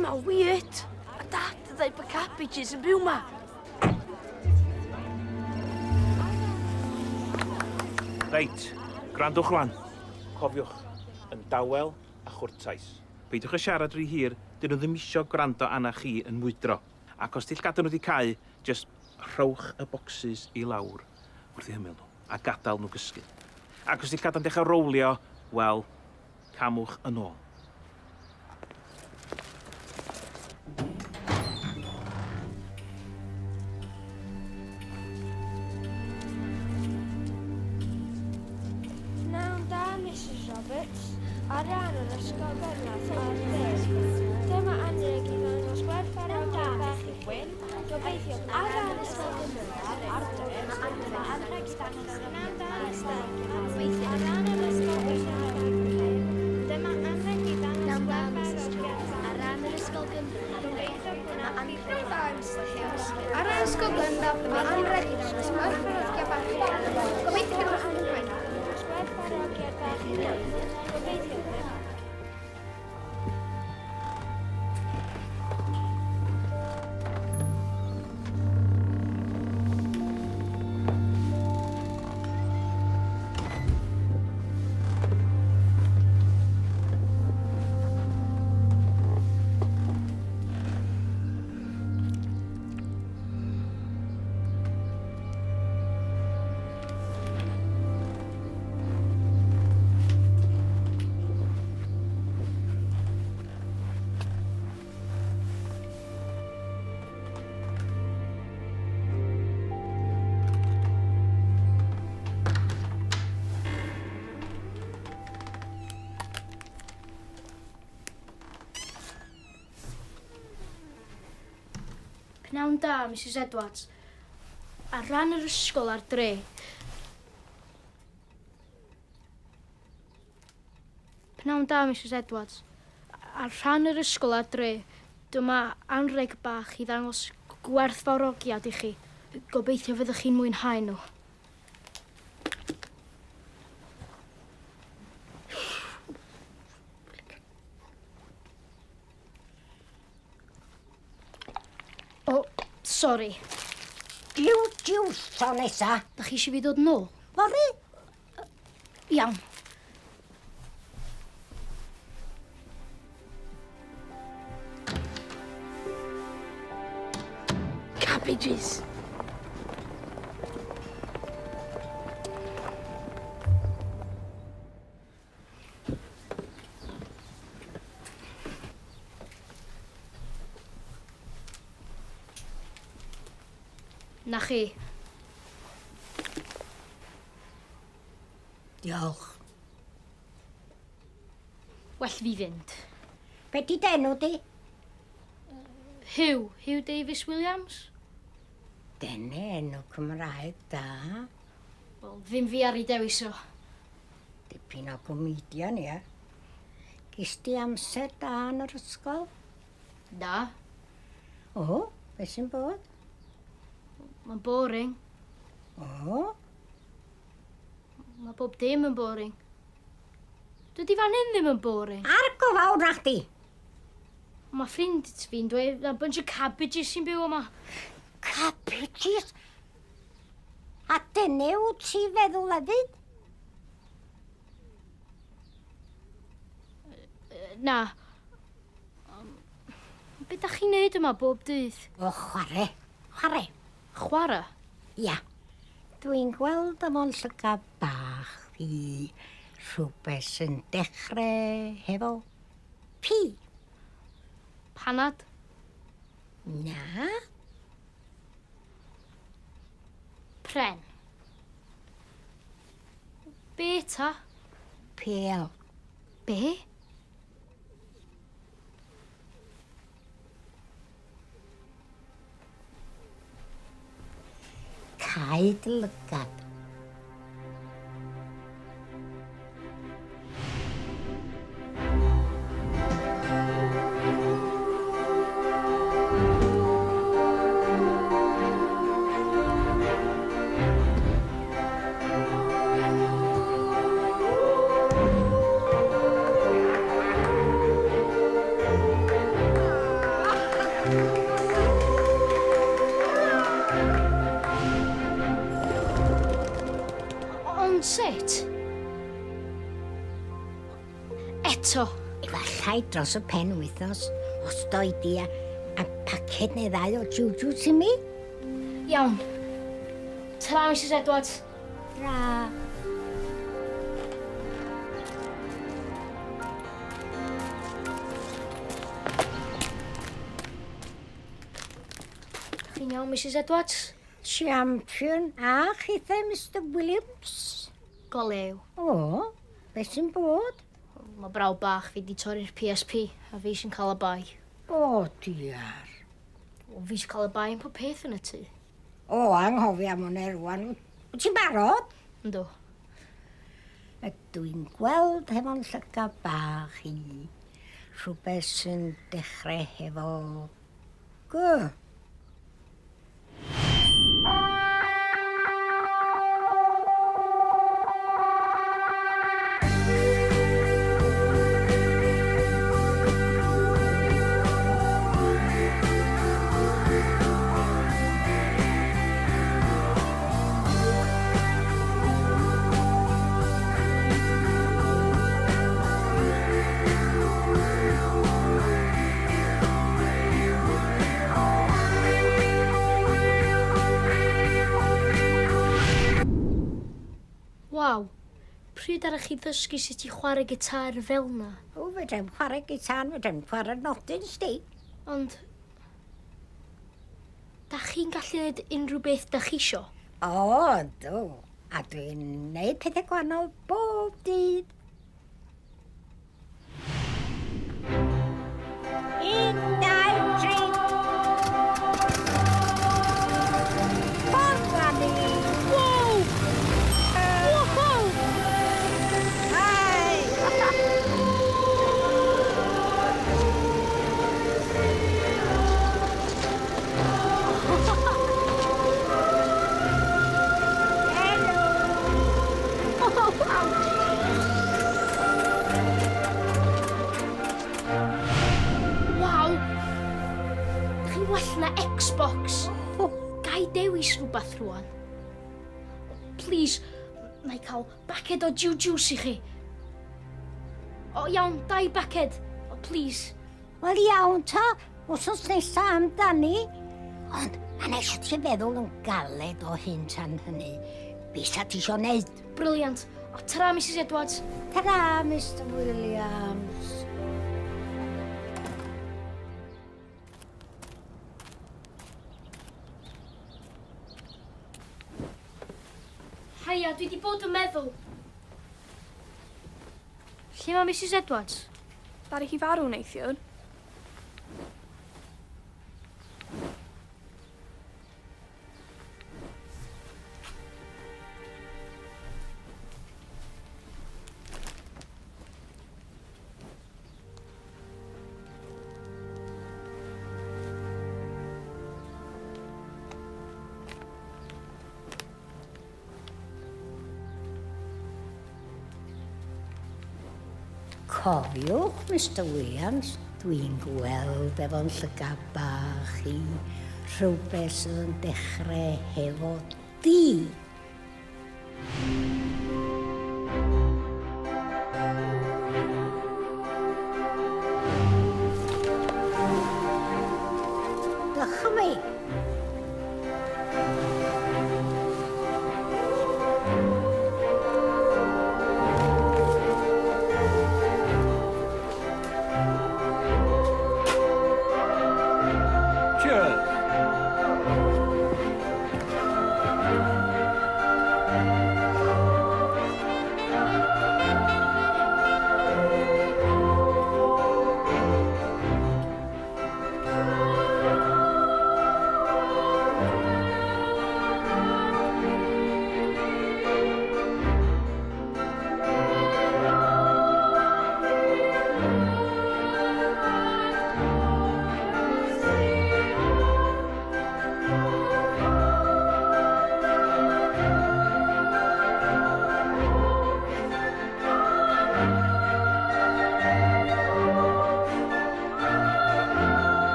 ma weird. A dad yn dweud bod cabbages yn byw ma. Reit, gwrandwch rwan. Cofiwch, yn dawel a chwrtais. Peidiwch â siarad rhy hir, dyn nhw ddim isio gwrando arna chi yn mwydro. Ac os 'di llgadau nhw 'di cau, jyst rhowch y bocsys i lawr wrth eu hymyl nhw, a gadael nhw gysgu. Ac os 'di llgadau'n dechrau rowlio, wel, camwch yn ôl. Pnawn da, Misus Roberts. Ar ran yr ysgol gynradd a'r de, dyma anrheg i ddangos gwerthfawrogiad bach i chi. Gobeithio bydd Ar ran ysgol gynradd a'r de, dyma anrheg i ddangos Pnawn da, Mister. Ar ran yr ysgol gynradd a'r de, dyma anrheg i ddangos gwerthfawrogiad bach Ar ran yr ysgol gynradd a'r de, dyma anrheg i ddangos Ar ran ysgol gynradd, dyma anrheg i ddangos gwerthfawrogiad bach i chi. Gobeithio byddwch yn mwynhau. Gwerthfawrogiad bach i chi. Gobeithio byddwch. Pnawn da, Misus Edwards. Ar ran yr ysgol a'r dre. Pnawn da, Misus Edwards. Ar rhan yr ysgol a'r dre, dyma anrheg bach i ddangos gwerthfawrogiad i chi. Gobeithio fyddwch chi'n mwynhau nhw. O, sori. Jiw, jiw, tro nesa. Da chi eisiau fi ddod nôl? Fory. Iawn. Cabbages. Na chi. Diolch. Well fi fynd. Be di d'enw di? Huw. Huw Davies Williams. Dene enw Cymraeg da. Wel, ddim fi ar ei dewis o. Dipyn o gomedian, ia. Ges di amser da yn yr ysgol? Na. O, beth sy'n bod? Mae'n boring. O? Mae bob dim yn boring. Dydy fan hyn ddim yn boring. Argo fawr na chdi! Mae ffrind fi'n dweud na bunch o cabbages sy'n byw yma. Cabbages? A dyne wyt ti feddwl hefyd? Na. Be da chi'n neud yma bob dydd? O, chwarae. Chwarae. Chwarae? Ia. Dwi'n gweld efo'n llygad bach fi rhywbeth sy'n dechrau hefo P. Panad? Na. Pren. Be ta? Pêl. Be? Cau dy lygad. Iawn, sut? Eto. Efallai dros y pen wythnos, os doi di a, a paced neu ddau o jiwjiws i mi. Iawn. Tara, Mrs Edwards. Tra. Chi'n iawn, Mrs Edwards? Champion a chithe, Mr Williams. Golew. O, beth sy'n bod? Mae braw bach fi di torri'r PSP a fi sy'n cael y bai. O, diar. O, fi sy'n cael y bai yn pob peth yn y tŷ. O, anghofio am hwnna rwan. Wyt ti'n barod? Yndw. Ydw i'n gweld hefo'n llygad bach i rhywbeth sy'n dechrau hefo G. Waw, pryd arach chi ddysgu sut i chwarae gitar fel 'na? O, fedrai'm chwarae gitar, fedrai'm chwarae nodyn, sdi. Ond Da chi'n gallu neud unrhyw beth da chi isio? O, yndw. A dwi'n neud pethau gwahanol bob dydd. Un, dau, tri. Ffordd â ni! Wow! Wow! Hai! Waw! Dych chi'n well na Xbox. Ga i dewis rhywbeth rwan? Please, na i cael baced o jiw-jiws i chi. O, iawn, dau baced. O, please. Wel iawn ta, wsos nesa amdani. Ond mae'n eisiau ti feddwl yn galed o hyn tan hynny. Be sa ti isio neud? Brilliant. O, tara, Mrs Edwards. Tara, Mr Williams. Haia, dwi di bod yn meddwl. Lle mae Mrs Edwards? Ddaru hi farw neithiwr. Cofiwch, Mister Williams, dwi'n gweld efo'n llygad bach i rhywbeth sydd yn dechrau hefo D.